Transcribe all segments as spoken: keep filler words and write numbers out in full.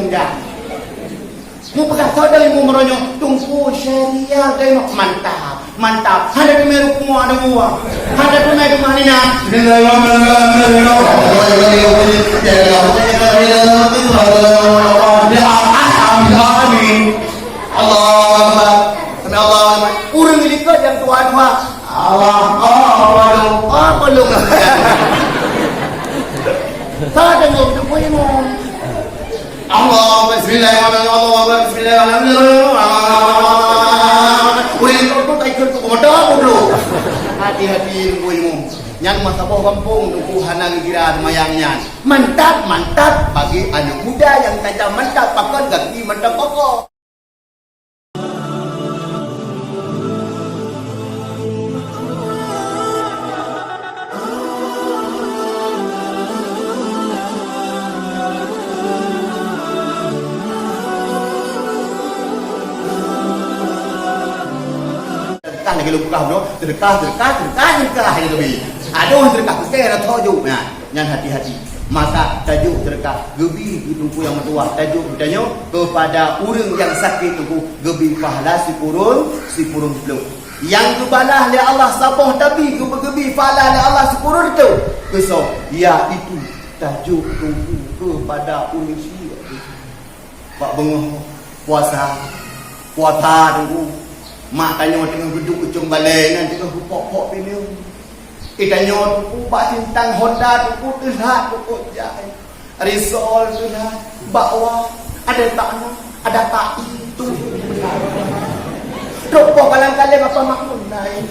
Dah. Mu peugah soe dari mu meuronyok, Teungku Syahrial dari Mak. Mantap, mantap. Hana teumé rukuk ada buah. Hana teumé teuma nina. Allahu Akbar. Sami Allahu Akbar. Ureueng likot nyang tuha-tuha. Allah, oh, belum, oh, belum. Saya dengar tu pun imam. Allah, bismillahirrahmanirrahim. Allah, bismillahirrahmanirrahim. Ureueng tu tak ikut tu, bodoh, bodoh. Hati-hati, Teungku Imum. Nyan masa boh gampông, Teungku hana geukira seumayang nyan. Mantap, mantap. Bagi aneuk muda nyang tajam mantap, pakon gaki mantap kokoh. Teudeukah lagèe lôn peugah bunoe, teudeukah, teudeukah, teudeukah, teudeukah lagèe teubi. Adoh, teudeukah keu kèe na thok jok. Nah, nyan hati-hati. Maka tajok teudeukah, geubi keu teungku nyang meutuwah, tajok geutanyoe keupada ureueng nyang sakét teungku, geubi pahala sipurong, sipurong plôh. Nyang geubalah lé Allah saboh tabi, geubi pahala lé Allah sipurong reutôh. Keusoe, yaitu tajok teungku keupada ureueng syik. Bak beungoh puasa, puasa teungku, mak tanyoe teungoh geuduek u cong balèe nyan teungoh geupok-pok pineung. Itanyoe teungku bak sintang Honda teungku teulat pokok jai. Risol teulat, bakwa, ada takna, ada tai teungku. Trok poh balang kaleng apa makmun laén.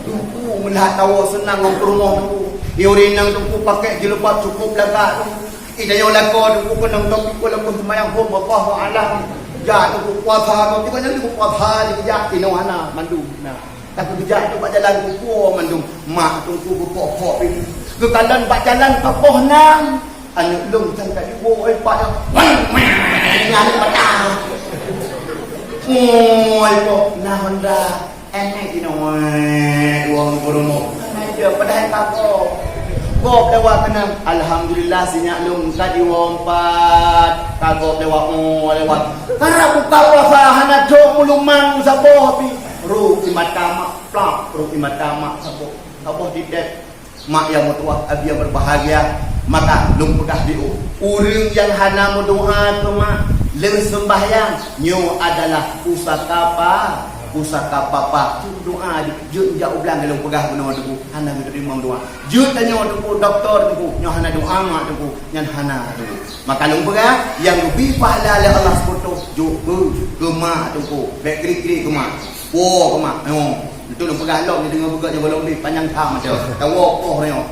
Teungku meulihat tawoe seunang ngon peurumoh teungku. Yuri nang teungku pakai jilbab cukup lagak teungku. Itanyoe lakoe teungku keunong topi ku leumoh seumayang hom, Allahu a'lam. Jak teungku puasa, teungku nyan teungku puasa, jak inoe hana mandum. Nah, tapi geujak teungku bak jalan teungku mandum. Mak teungku geupok-pok pineung. Geukalon bak jalan ka poh nam. Aneuk lôn sang ka jiwoe, oi, pak nyan. Nyan patah. Oi, poh, na Honda. Enak inoe wong peurumoh. Padahai ka gob. Gob lewat keunan. Alhamdulillah, sinyak lôn ka jiwoe empat. Ka gob lewat, oh, lewat. Karena buka puasa hana trok meulumang saboh pi. Ruh di mata mak plak, ruh di mata mak saboh. Saboh di dep. Mak nyang meutuwah, abi nyang berbahagia, maka lôn peugah di u, ureueng nyang hana meudoa keu mak lheueh seumbahyang, nyoe adalah pusaka pa-, pusaka papa. Cuk doa di, jeuet jak u blang lôn peugah bunoe teungku, hana geuteurimong doa. Jeuet tanyoe teungku, dokto teungku, nyoe hana doa mak teungku, nyan hana teungku. Maka lôn peugah, nyang geubi pahala lé Allah seukutoh, jok keu, keu mak teungku, bèk kriet-kriet keu mak. Woe keu mak, nyoe. Beutôi lôn peugah lom, neudeungoe beugöt nyoe gohlom pih, panyang that mata. Tawoe poh nyoe.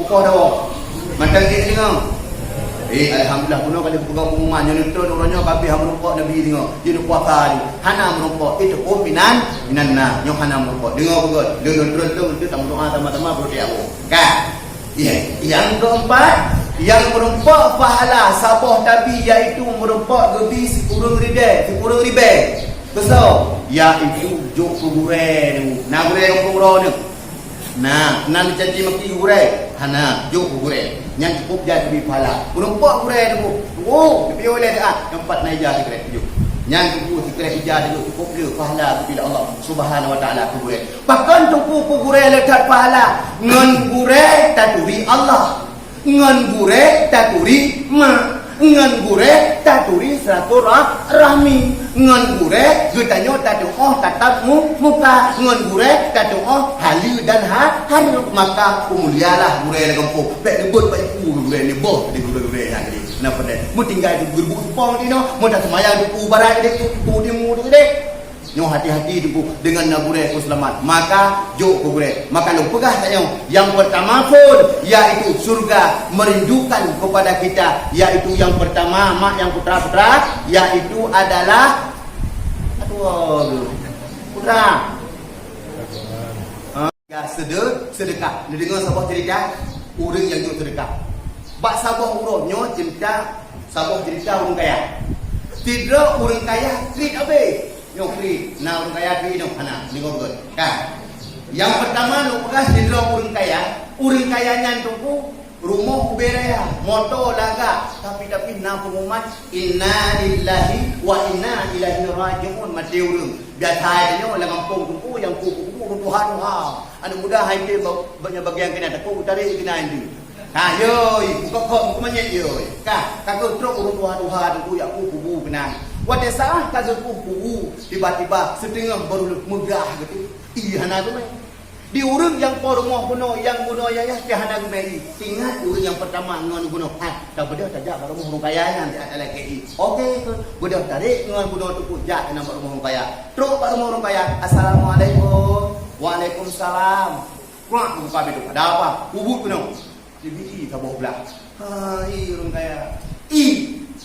Kupoh tawoe. Mantong jih neudeungoe. Eh, alhamdulillah, bunoe ka lheueh kupeugah pengumuman, nyoe neutron uroe nyoe ka abéh meurumpok Nabi deungoe. Jeuet neupuasa jih. Hana meurumpok, eh, teupeue minan, minan na. Nyoe hana meurumpok. Deungoe beugöt. Lôn neutron tu, tu tameudoa sama-sama, beureuti Allah. Ka. Ya, nyang keempat, nyang meurumpok pahala saboh tabi, yaitu meurumpok geubi sikureueng ribèe, sikureueng ribèe. Keusoe, yaitu jok keu gurèe nyoe. Na gurèe nyang peugurèe nyoe? Na, na neucaci maki gurèe? Hana, jok keu gurèe. Nyan cukup jai geubi pahala. Meurumpok gurèe nyoe. Oh, tapi oleh dah. Nyang pat na ija sikrek jok. Nyan cukup sikrek ija jok, cukup le pahala geubi lé Allah Subhanahu wa Taala keu gurèe. Pakon teungku keu gurèe le that pahala? Ngon gurèe taturi Allah. Ngon gurèe taturi ma. Ngon gurèe taturi silaturah-, rahmi. Ngon gurèe geutanyoe tatu'oh tatap mu-, muka. Ngon gurèe tatu'oh haleue dan ha-, hareuem. Maka peumulialah gurèe lam gampông. Bèk neubeuet bak iku gurèe, neuboh di gurèe-gurèe nyan tadi. Kenapa deh? Meutinggai di geureubuk seupong di noh, meudah seumayang di ku barat di ku, ku timu tu deh. Nyoe hati-hati teungku, deungon na gurèe keu seulamat. Maka, jok keu gurèe. Maka lôn peugah tanyoe, nyang peurtama phôn, yaitu syurga merindukan kepada kita, yaitu nyang peurtama, mak nyang putra-putra, yaitu adalah, aduh, putra. Ha? Ya, sede-, sedekah. Neudeungoe saboh cerita, ureueng nyang jok sedekah. Bak saboh uroe nyoe cerita, saboh cerita ureueng kaya. Sidroe ureueng kaya kriet abéh. Nyoe kriet, na ureueng kaya kriet nyoe, hana, deungoe beugöt. Ka. Nyang peurtama lôn peugah sidroe ureueng kaya, ureueng kaya nyan teungku Rumoh ubé raya, moto lagak, tapi-tapi na pengumuman, "Inna lillahi wa inna ilaihi raji'un," maté ureuëng. Biasa tanyoe lam gampông teungku nyang kubu-kubu ureuëng tuha-tuha. Aneuk muda hai tem ba-, banyak bagian kena takut utarék kena itu. Ha, yoi, muka kok, muka manyét, yoi. Ka, takut trok ureuëng tuha-tuha teungku jak kubu-kubu kena. Watée saat ka geukubu, tiba-tiba siteungoh baru meugah gitu. Ih, hana geumé. Di ureuëng nyang po rumoh bunoe, nyang bunoe yah-yah, teuh hana geumé. Ingat ureuëng nyang peurtama ngon bunoe, ha, tabeudôh tajak bak rumoh ureuëng kaya nyan, di atas lakée. Oke, beudôh tarék ngon bunoe teungku jak keunan bak rumoh ureuëng kaya. Trok bak rumoh ureuëng kaya, "Assalamualaikum." "Waalaikumsalam." Kurak buka pintoe, "Ada apa?" "Kubu keunoe." Dibi saboh blah. "Hai, ureuëng kaya." "I,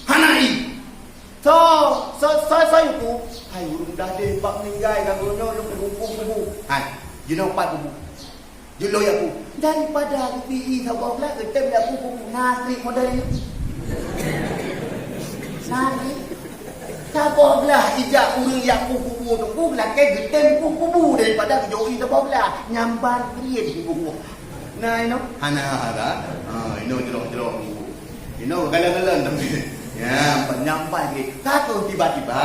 hana i." "So, so, so, so, itu." "Hai, ureuëng dah deh, bak meninggai ka geuh nyoe, lôn kubu, kubu." "Hai, jinoe pat kubu." Jeuet lôn jak kubu. Daripada kubu i saboh blah, geutem jak kubu, kubu. Nakrik model nyoe. Nakrik. Saboh blah ijak ureuëng jak kubu, kubu teungku, lakée geutem kubu, kubu daripada geujok i saboh blah. Nyamban kriet kubu. Nah, inoe. Hana, kan? Ha, inoe jroh-jroh kubu. Inoe galon-galon tapi. Ya, nyamban kriet. Ka keuh tiba-tiba.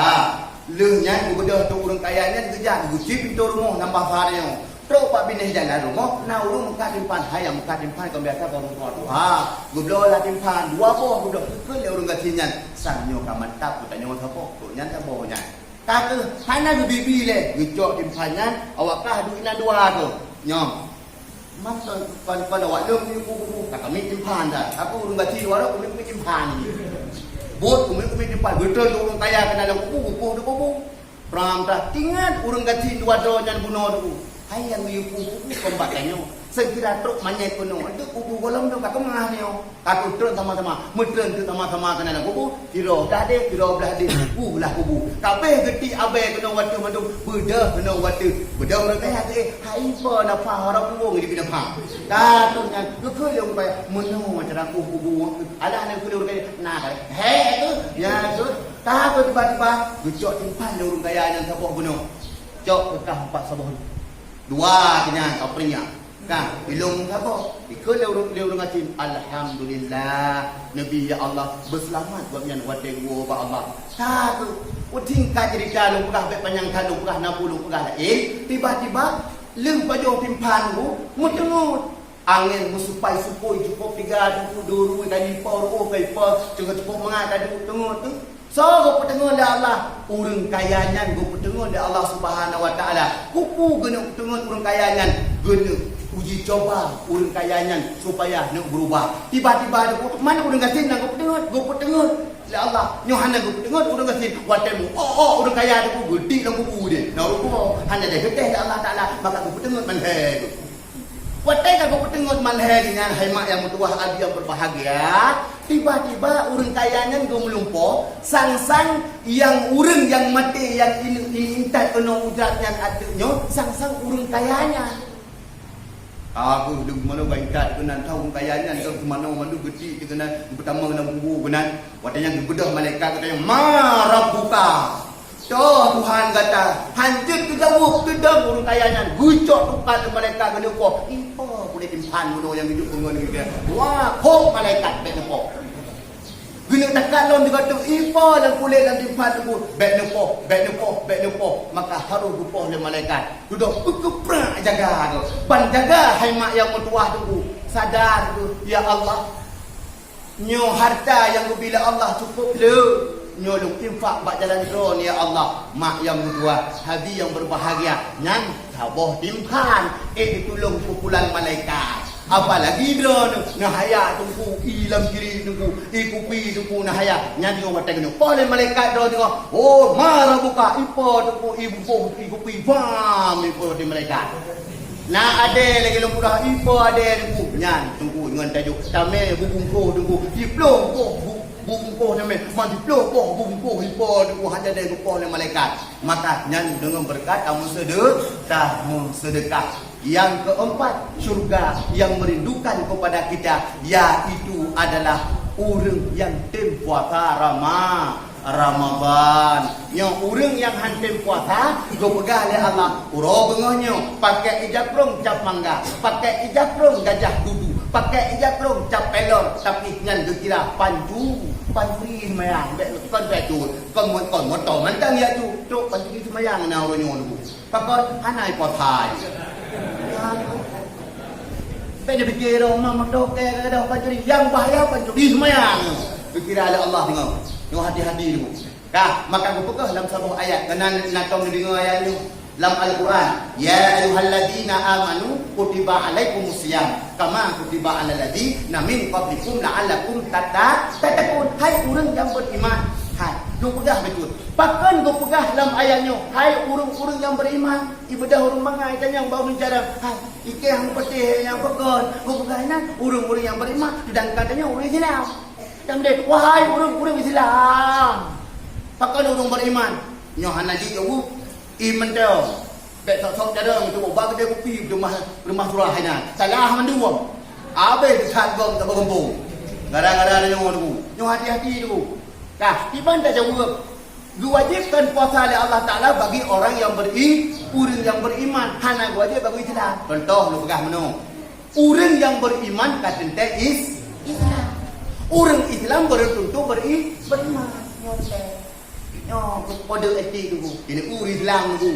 Lheueh nyan geubeudôh teuk ureuëng kaya nyan geujak geucit pintoe rumoh nambah sa nyoe. Trok bak binéh jalan rumoh, na ureuëng meukat timphan, hai nyang meukat timphan kon biasa kon ureuëng tuha-tuha. Geubloe lah timphan, dua boh geubloe, geukheun lé ureuëng gasien nyan. Sang nyoe ka mantap geutanyoe saboh, trok nyan saboh nyan. Ka keuh hana geubi-bi lé, geucok timphan nyan, awak kah duek inan dua tu. Nyoe. Man kon, kon, kon awak lôn kubu-kubu, ka keumiet timphan dah. Aku ureuëng gasien dua droe keumiet-keumiet timphan. Buet keumiet-keumiet timphan, geutreun ureuëng kaya keunan lam kubu, kubu di kubu. Pram tah, ingat ureuëng gasien dua droe nyan bunoe teungku. Hai nyang geuyue kubu kon bak tanyoe. Seukira trok manyét keunoe, adak kubu gohlom tu ka keumah nyoe. Ka treun sama-sama, meutreun teuk sama-sama keunan lam kubu, sidroe blah deh, sidroe blah deh, kubu lah kubu. Ka abéh geutik abée keunoe watée mandum, beudôh keunoe watée. Beudôh ureuëng kaya geuéh, hai po na pha, harab buwong di bina pha. Ka tu nyan, geukheun lé ureuëng kaya, meunoe cara kubu-kubu. Alah na geukheun lé ureuëng kaya, na ka. Hé tu, ya tu. Ka tu tiba-tiba, geucok timphan lé ureuëng kaya nyan saboh bunoe. Cok keu kah empat saboh. Dua keu nyan, ka peureunyak. Ka, ilong saboh. Ikheun lé ureuëng, lé ureuëng gasien, "Alhamdulillah, Nabi ya Allah, beuseulamat gobnyan watée geuwoe bak Allah." Ka keuh, oh, singkat ceurita lôn peugah bék panyang that lôn peugah, na peue lôn peugah laén. Tiba-tiba, lheueh pajoh timphan tu, meuteungeut. Angén meusupai-supui cukôp tiga, teungku, durui, ka jipo, ruoh ka jipo, teungoh cukôp mangat ka duek teungeut tu. Soe geupeuteungeut lé Allah? Ureuëng kaya nyan geupeuteungeut lé Allah Subhanahu wa Taala. Keupeue geuneuk peuteungeut ureuëng kaya nyan? Geuneuk uji coba ureuëng kaya nyan supaya neuk beurubah. Tiba-tiba teungku, man ureuëng gasien nyang geupeuteungeut, geupeuteungeut lé Allah. Nyoe hana geupeuteungeut ureuëng gasien. Watée meu-, oh, oh, ureuëng kaya teungku geudik lam kubu deh. Na rupa hana deh geutéh lé Allah Taala, maka geupeuteungeut man lhée geuh. Watée ka geupeuteungeut man lhée geuh nyan, hai mak nyang meutuwah, abi nyang berbahagia, tiba-tiba ureuëng kaya nyan geumeulumpoe, sang-sang nyang ureuëng nyang maté nyang in-, in-, intat keunoe ujrat nyan ateueh nyoe, sang-sang ureuëng kaya nyan. Ka keuh lheueh meunoe ka intat keunan, ureuëng kaya nyan ka manoe mandum geutik keunan, geutamong lam kubu keunan. Watée nyan geubeudôh malaikat geutanyong, "Ma rabbuka?" "Toh Tuhan gata?" Hanjeuet geujaweueb, teudong ureuëng kaya nyan, geucok tungkat lé malaikat geuneuk poh. "Ipo kulét timphan bunoe nyang geujok peungon geuh?" Wah, phon malaikat bék neupoh. Geuneuk takat lom sigoe teuk, ipo lam kulét lam timphan teungku, bék neupoh, bék neupoh, bék neupoh. Maka harôh geupoh lé malaikat. Dudoe peukeuprak jaga tu. Ban jaga hai mak nyang meutuwah teungku. Sadar tu, ya Allah, nyoe harta nyang geubri lé Allah cukôp le. Nyoe lôn infak bak jalan Droe, ya Allah. Mak nyang meutuwah, abi nyang berbahagia, nyan saboh timphan, ék jitulông pukulan malaikat. Apalagi droeneuh, neuhaya teungku, i lam kiri teungku, i kupi teungku neuhaya. Nyan nyoe watée geuneuk poh lé malaikat droeneuh, "Oh, ma rabbuka?" Ipo teungku, i bungkôh, i kupi, bam, ipo di malaikat. Na adée lagée lôn peugah, ipo adée teungku? Nyan teungku ngon tajok tamé bubungkôh teungku. Siploh boh bu-, bubungkôh tamé, man siploh boh bubungkôh ipo teungku, hana adée geupoh lé malaikat. Maka nyan deungon beureukat tameuseudeu-, tameuseudekah. Yang keempat, syurga yang merindukan kepada kita, yaitu adalah ureuëng nyang tem puasa Rama-, Ramadan. Nyoe ureuëng nyang han tem puasa, geupeugah lé Allah, "Uroe beungoh nyoe, pakai ija krông cap mangga, pakai ija krông gajah dudu, Pakai ija krông, cap pelor, tapi nyan geukira pancu-, pancuri seumayang. Bèk kon bèk tu, kon mo-, kon moto mantong ya tu. Trok pancuri seumayang na uroe nyoe tu. Pakon hana iposa. Bèk dipikir, oh, ma moto ke, kadang pancuri. Yang bahaya pancuri seumayang. Geukira lé Allah tengok. Nyoe hati-hati tu. Ka, maka geupeugah lam saboh ayat, keunan na tom neudeungoe ayat nyoe lam Al-Quran, "Ya ayyuhalladzina amanu kutiba alaikumus siyam kama kutiba alal ladzina min qablikum la'allakum tatta-, tattaqun." Hai ureueng nyang beriman, hai, geupeugah beutôi. Pakon geupeugah lam ayat nyoe, hai ureueng-ureueng nyang beriman? Ibadah ureueng mangai tanyong bak ureueng carông, hai, ikeu nyang peutéh nyang pakon? Geupeugah nyan ureueng-ureueng nyang beriman, sedangkan tanyoe ureueng Islam. Dan deh, wahai ureueng-ureueng Islam, pakon ureueng beriman? Nyoe hana jeuet keu ié mantong. Bèk sok-sok carông tu, ba keudè kupi, beudumah, beudumah surah hai nyan. Salah mandum. Abéh that gob tak beugumpông. Gara-gara nyoe tu. Nyoe hati-hati tu. Kah, kiban tajaweueb. Geuwajibkan puasa lé Allah Taala bagi orang yang beri-, ureueng yang beriman. Hana geuwajib bagi Islam. Contoh, lôn peugah meunoe. Ureueng nyang beriman ka teuntèe is-, Islam. Ureueng Islam belum tentu beri-, beriman. Nyoe teuh. Nyoe kode etik tu. Ini ureueng Islam tu.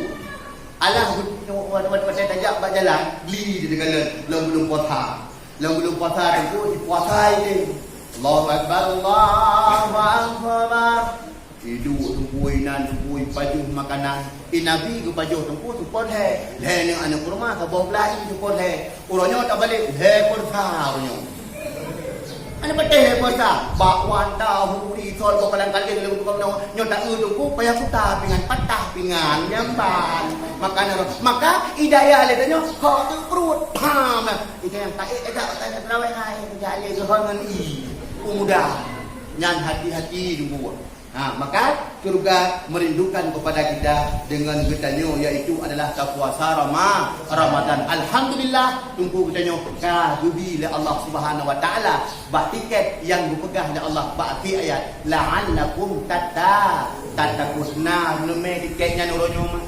Alah, nyoe wat-, wat-, watèe tajak bak jalan, beli di jalan, lom belum puasa. Lom belum puasa tu, dipuasai deh. Allahu Akbar, Allahu Akbar. Iduek teungku inan, teungku ipajoh makanan. I Nabi geupajoh teungku seupôt lhèe. Lhèe nyoe aneuk kurma saboh blah ié seupôt lhèe. Uroe nyoe tabalek lhèe peursa uroe nyoe. Aneuk patéh lhèe peursa. Bakwan, tahu, risol, boh kalang kaleng, leueh tukang nyoe. Nyoe taeu teungku payah kuta pingan, patah pingan, nyamban. Makanan roh. Maka, i dayah lé tanyoe, hok teuk pruet. Pam lah. Ita nyang taék agak, agak tarawih hai, jak lé geuhon ngon i. Pemuda. Nyan hati-hati teungku. Ha, maka syurga merindukan kepada kita dengan geutanyoe, yaitu adalah tapuasa Rama-, Ramadan. Alhamdulillah, teungku geutanyoe ka geubi lé Allah Subhanahu Wa Taala bak tiket nyang geupeugah lé Allah bak akhé ayat, "La'allakum tatta-, tattaqun." Na, neumè tiket nyan uroe nyoe mah.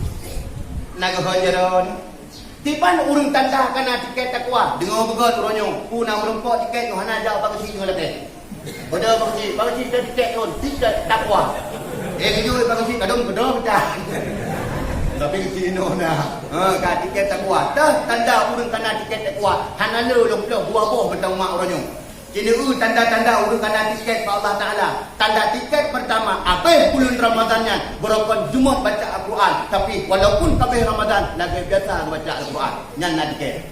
Na geuhon jaroe nyoe. Kiban ureueng tanda ka na tiket takwa, deungoe beugöt uroe nyoe. Peue na ureueng pok tiket nyoe hana jak bak geuchik nyoe lapèe. Padahai bak geuchik, bak geuchik tiket nyoe, tiket takwa. Eh, geujok bak geuchik, kadang keudroe peucah. Tapi geuchik nyoe na. Ha, ka tiket takwa. Teuh tanda ureueng ka na tiket takwa. Hana le lôn ploh dua boh mantong mak uroe nyoe. Keuneuk tanda-tanda ureueng ka na tiket bak Allah Taala. Tanda tiket peurtama, abéh buleuen Ramadhan nyan, beurukon Jumat baca Al-Quran. Tapi, walaupun ka abéh Ramadhan, lagèe biasa geubaca Al-Quran. Nyan na tiket.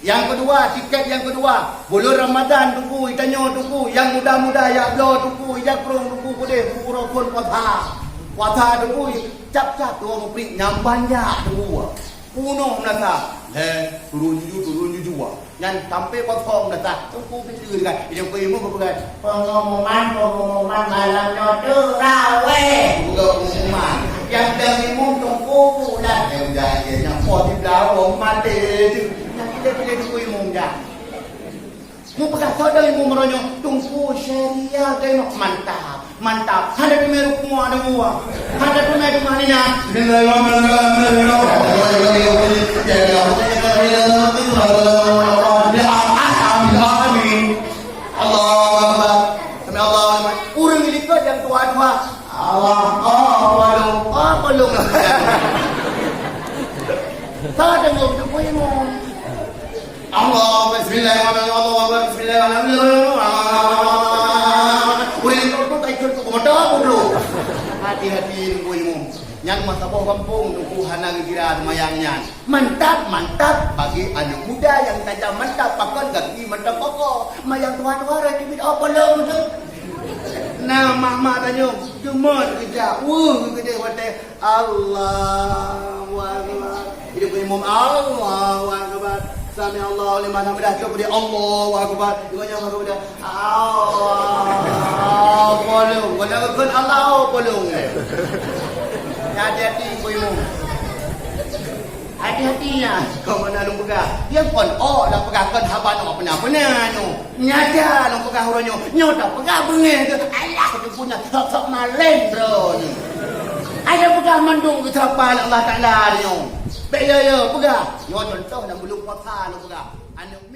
Nyang keudua, tiket nyang keudua, buleuen Ramadhan, teungku, geutanyoe, teungku, nyang muda-muda, jak bloe, teungku, jak krông, teungku, keudéh, teungku, rukon puasa. Puasa, teungku, cap-cap, dua mupriet, nyang banyak, teungku. Peunoh meunasah, lhèe, turun juju, turun juju, ah. Nyan sampé kosong dah sah. Teungku pih teuh kan. Teungku imum geupeugah, "Pengumuman, pengumuman malam nyoe teurawèh." Buka pengumuman. Nyang dang imum teungku pula. Nyang janji nyang poh siblaih wong maté tu. Nyang pilih-pilih teungku imum dah. Mupeugah soe dang imum uroe nyoe, teungku syariah dang imum. Mantap. Mantap. Hana teumé rukuk ada buah. Hana teumé teumah nina. Bismillahirrahmanirrahim. Allahu Akbar. Sami Allahu liman. Ureueng likot nyang tuha-tuha. Allah, oh, polong, oh, polong. Sa deungoe teungku imum. Allah, bismillahirrahmanirrahim. Allahu Akbar, bismillahirrahmanirrahim. Ulèe tu, tu, tak ikut tu, bodoh, bodoh. Hati-hati, teungku imum. Nyan masa boh gampông, teungku hana geukira seumayang nyan. Mantap, mantap. Bagi aneuk muda nyang tajam mantap, pakon gaki mantap kokoh. Mayang tuha-tuha, rai teubiet, oh, polong tu. Nah, mak-mak tanyoe, cuma keujak. Weuh, keudéh watèe. Allahu Akbar. Jadi, imum, Allahu Akbar. Sami Allahu liman hamidah. Cok dia, Allahu Akbar. Dia banyak Allahu Akbar. Allah. Polong. Kalau bukan Allah, polong. Hati-hati, Ibu Imum. Hati-hati, ya. Kau mana lu pegang? Dia pun, oh, dah pegang kan haban, oh, pernah-pernah, no. Nyan lôn peugah uroe nyoe, nyoe tapeugah beungéh keu Allah teuh puna sok-sok malém droe nyoe. Ayo peugah mandum keu sapa Allah Taala nyoe. Bèk yo-yo peugah. Nyoe contoh lam buleuen puasa lôn peugah. Aneuk